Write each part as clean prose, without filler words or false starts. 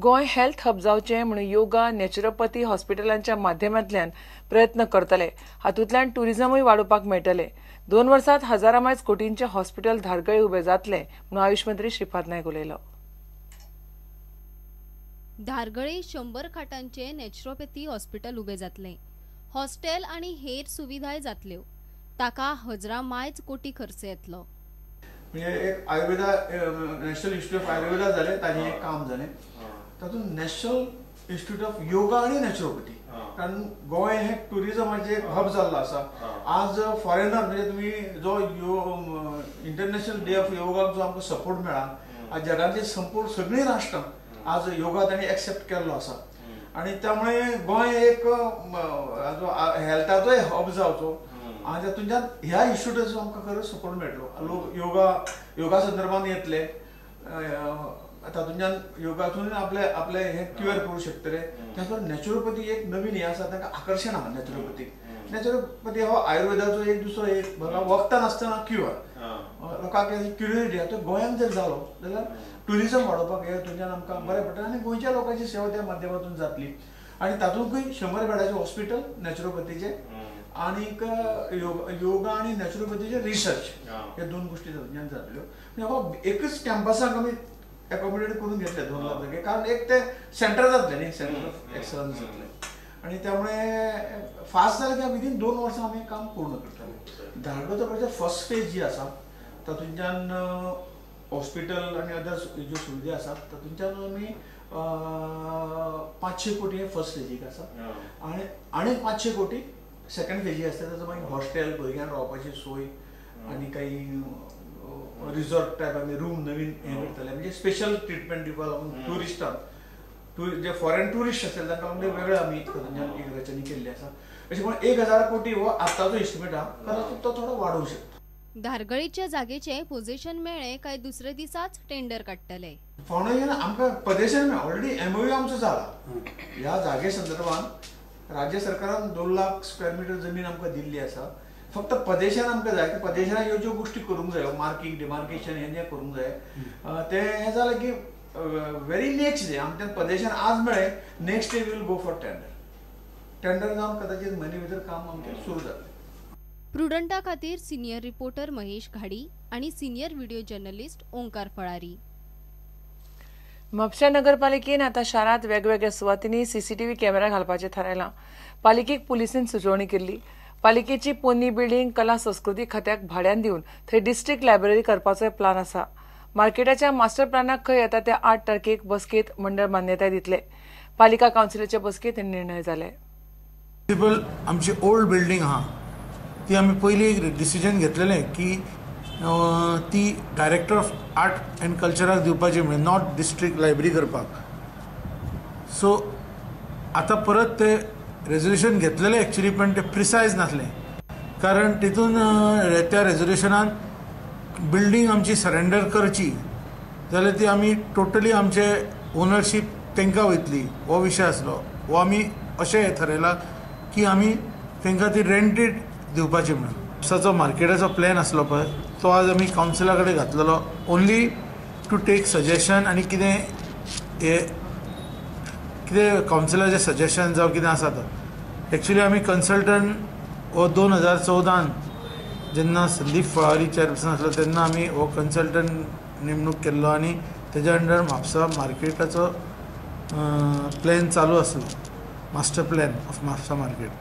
Goa health hub जावचें म्हणून yoga naturopathy हॉस्पिटलांच्या माध्यमांतल्यान प्रयत्न करतले. हातूंतल्यान टुरिझमूय वाडोवपाक मेळटले. 2 वर्सांत हजारा मायज कोटींचे हॉस्पिटल धारगळे उबे जातले म्हणून आयुष मंत्री श्रीपाद नायक उलयलो. धारगळे 100 खाटांचे नॅचरोपॅथी हॉस्पिटल उबे जातले. हॉस्टेल आनी हेर सुविधाय जातल्यो. ताका हजरा मायज कोटी खर्च येतलो. म्हणजे एक Ayurveda national institute of Ayurveda जालें, ताजें एक काम जालें. तातूंत नॅशनल इन्स्टिट्यूट ऑफ योगा आनी नॅचरोपॅथी, कारण गोंय हें ट्युरिजमाचें एक हब जाल्लो आसा. आज फॉरेनर म्हणजे तुमी जो इंटरनॅशनल डे ऑफ योगाक जो आमकां सपोर्ट मेळ्ळा, आज जगांतली संपूर्ण सगळीं राष्ट्रां आज योगा तांणी एक्सेप्ट केल्लो आसा आनी त्यामुळे गोंय एक जो हेल्थाचोय हब जावचो आनी तातूंतल्यान ह्या इन्स्टिट्यूटाचो आमकां खरो सपोर्ट मेळटलो. लोक योगा संदर्भान येतले, तातूंतल्यान योगातून आपले आपले हे क्युअर करूं शकतले. त्याच बरोबर नॅचरोपॅथी एक नवीन हें आसा, तांकां आकर्शण आहा. नॅचरोपॅथी हो आयुर्वेदाचो एक दुसरो एक वखदां नासतना क्युअर, लोकांक क्युरियोसिटी आहा. तो गोंयांत जर जालो जाल्यार ट्युरिजम वाडोवपाक हे तुमच्यान आमकां बरें पडटा आनी गोंयच्या लोकांची सेवा त्या माध्यमातून जातली. आनी तातूंतय 100 बेडाचें हॉस्पिटल नॅचरोपॅथीचें आनीक योगा आनी नॅचरोपॅथीचे रिसर्च, हे 2 गोश्टी तातूंतल्यान जातल्यो. म्हणजे हो एकच कॅम्पसाक आमी एकोमोडेट करून घेतले 2 लाख जागे, कारण एक ते सेंटर जातलें न्ही, सेंटर ऑफ एक्सलन्स जातलें आनी त्यामुळे फास्ट जालें की विदीन 2 वर्सां आमी काम पूर्ण करतले. धारगळचो प्रोजेक्ट फर्स्ट फेज जी आसा तातूंतल्यान हॉस्पिटल आनी अदर ज्यो सुविधा आसात तातूंतल्यान आमी 500 कोटी हे फर्स्ट फेजीक आसा आनी आनीक 500 कोटी सेकंड फेजी आसता. ताचो मागीर हॉस्टेल, भुरग्यांक रावपाची सोय आनी काही रिजॉर्ट टायप आमी रूम नवीन हें करतले. म्हणजे स्पेशल ट्रिटमेंट दिवपाक लागून ट्युरिस्टांक, जे फॉरेन ट्युरिस्ट आसतले तांकां लागून वेगळे आमी तातूंतल्यान एक रचना केल्ली आसा. अशें म्हणून 1000 कोटी हो आतांचो एस्टिमेट आहा, कदाचित तो थोडो वाडोवंक शकता. धारगळीच्या जागेचे पोझिशन मेळ्ळें काय दुसरे दिसाच टेंडर काडटले. फावंडेशन आमकां पदेशन मेळ्ळें, ऑलरेडी एमओयू आमचो जाला. ह्या जागे संदर्भात राज्य सरकारान 2 लाख स्क्वेअर मिटर जमीन आमकां दिल्ली आसा. फक्त पदेशन आमकां जाय की पदेशनाक ह्यो ज्यो गोश्टी करूंक जायो, मार्कींग डिमार्केशन हें जें करूंक जाय तें हें जालें की व्हेरी नेक्स्ट डे आमकां पदेशन आज मेळ्ळें, next day will go for tender. Tender जावन कदाचित म्हयने भितर काम आमचें सुरू जातलें. प्रुडंटा खातीर सिनियर रिपोर्टर महेश घाडी आणि senior video journalist Omkar Phalari. म्हापशें नगरपालिकेन आतां शारांत वेगवेगळ्या सुवातींनी सीसीटीव्ही कॅमेरा घालपाचें थारायलां. पालिकेक पुलिसेन सुचोवणी केल्ली. पालिकेची पोन्नी बिल्डिंग कला संस्कृती खात्याक भाड्यान दिवन थंय डिस्ट्रिक्ट लायब्ररी करपाचोय प्लान आसा. मार्केटाच्या मास्टर प्लानाक खंय येता त्या 8 तारखेक बसकेंत मंडळ मान्यताय दितले. पालिका कावन्सिलाचे बसकेंत हे निर्णय जाले. आमची ओल्ड बिल्डिंग आहा ती आमी पयलीं एक डिसिजन घेतलेलें की ती डायरेक्टर ऑफ आर्ट एंड कल्चराक दिवपाची, म्हणजे not district library करपाक. सो आतां परत ते रेजोल्युशन घेतलेलें एक्चुली, पण ते प्रिसायज नासलें, कारण तितून त्या रेजोल्युशनान बिल्डींग आमची सरेंडर करची जाल्यार ती आमी टोटली आमचे ओनरशीप तांकां वयतली हो विशय आसलो. हो आमी अशें थरयलां की आमी तांकां ती रेंटेड दिवपाची म्हणून. म्हापसाचो मार्केटाचो प्लॅन आसलो पळय तो आज आमी कावन्सिला कडेन घातलेलो, ओन्ली टू टेक सजेशन आनी कितें हे कितें कावन्सिलाचें सजेशन जावं कितें आसा तो. एक्चुली आमी कन्सल्टंट हो 2014 जेन्ना संदीप फळारी चेअरपर्सन आसलो तेन्ना आमी हो कन्सल्टंट नेमणूक केल्लो आनी तेज्या अंडर म्हापसा मार्केटाचो प्लॅन चालू आसलो, master plan of Mapusa market.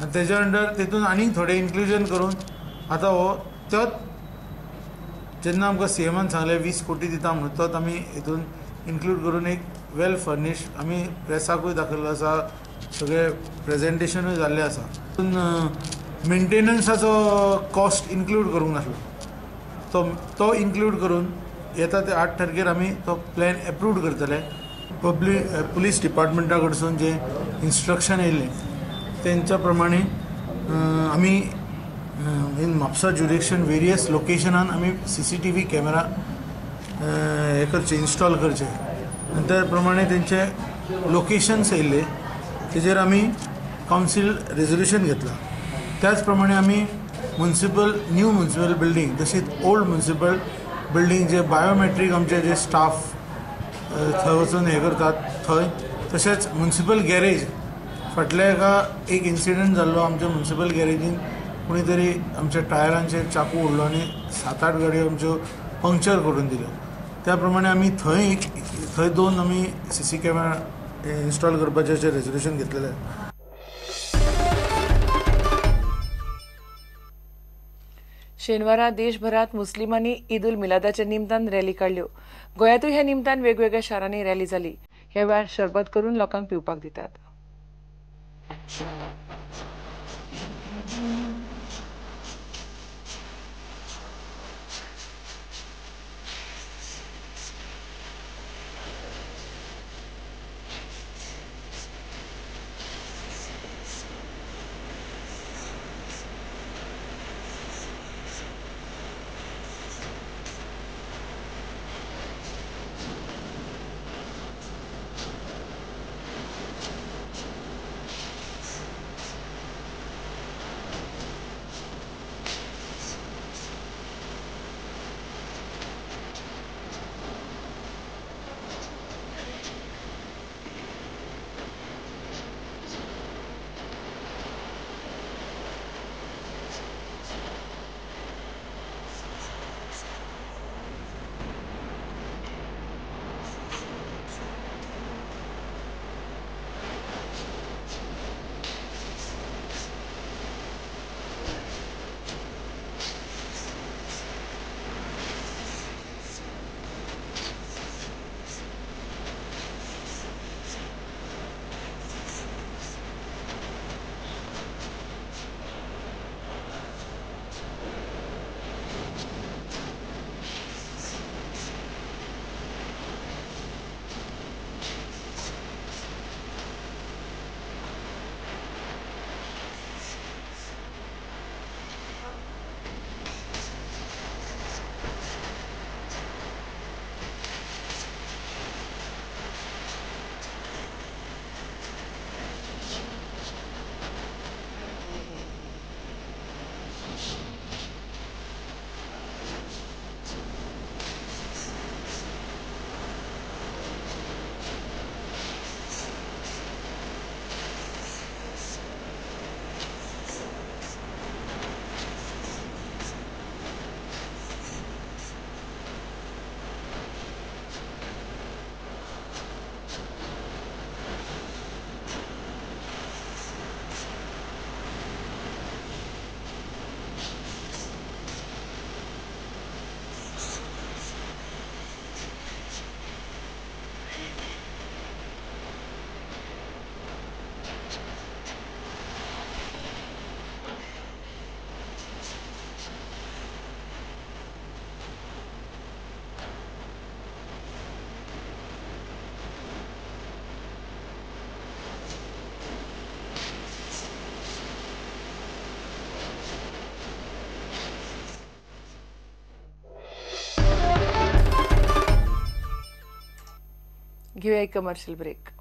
आनी तेज्या अंडर तितून आनीक थोडें इन्क्लुजन करून आतां हो तोच जेन्ना आमकां सीएमान सांगलें 20 कोटी दिता म्हणून, तोच आमी हितून इन्क्लूड करून एक वेल फर्निश्ड आमी प्रेसाकूय दाखयल्लो आसा, सगळें प्रेजेंटेशनूय जाल्लें आसा. तितून मेंटेनन्साचो कॉस्ट इन्क्लूड करूंक नासलो, तो इन्क्लूड करून येता ते 8 तारखेर आमी तो प्लॅन एप्रूव्ड करतले. पब्लीक पुलीस डिपार्टमेंटा कडसून जे इन्स्ट्रक्शन येयल्लें तेंच्या प्रमाणे आमी इन म्हापसा ज्युरिडिक्शन वेरियस लोकेशनान आमी सीसीटीव्ही कॅमेरा हे करचे, इन्स्टॉल करचे आनी त्या प्रमाणे तेंचे लोकेशन्स येयल्ले तेजेर आमी कावन्सील रेजोल्युशन घेतला. त्याच प्रमाणे आमी म्युनिसिपल न्यू म्युनिसिपल बिल्डींग तशीच ओल्ड म्युनिसिपल बिल्डींग जे बायोमेट्रीक आमचे जे स्टाफ थंय वचून हें करतात थंय. तशेंच म्युनिसिपल गॅरेज फाटल्या एका एक इन्सिडंट जाल्लो आमच्या म्युनिसिपल गॅरेजीन कोणी तरी आमच्या टायरांचेर चाकू उडलो आनी 7-8 गाडयो आमच्यो पंक्चर करून दिल्यो. त्या प्रमाणे आमी थंय थंय 2 आमी CC camera install करपाचें अशें रेजोल्युशन घेतलेलें. शेनवारा देशभरात मुस्लिमांनी ईद उल मिलादाच्या निमतान रॅली काडल्यो. गोंयांतूय ह्या निमतान वेगवेगळ्या शारांनी रॅली जाली. ह्या वेळार शरबत करून लोकांक पिवपाक दितात. घेऊया एक कमर्शियल ब्रेक.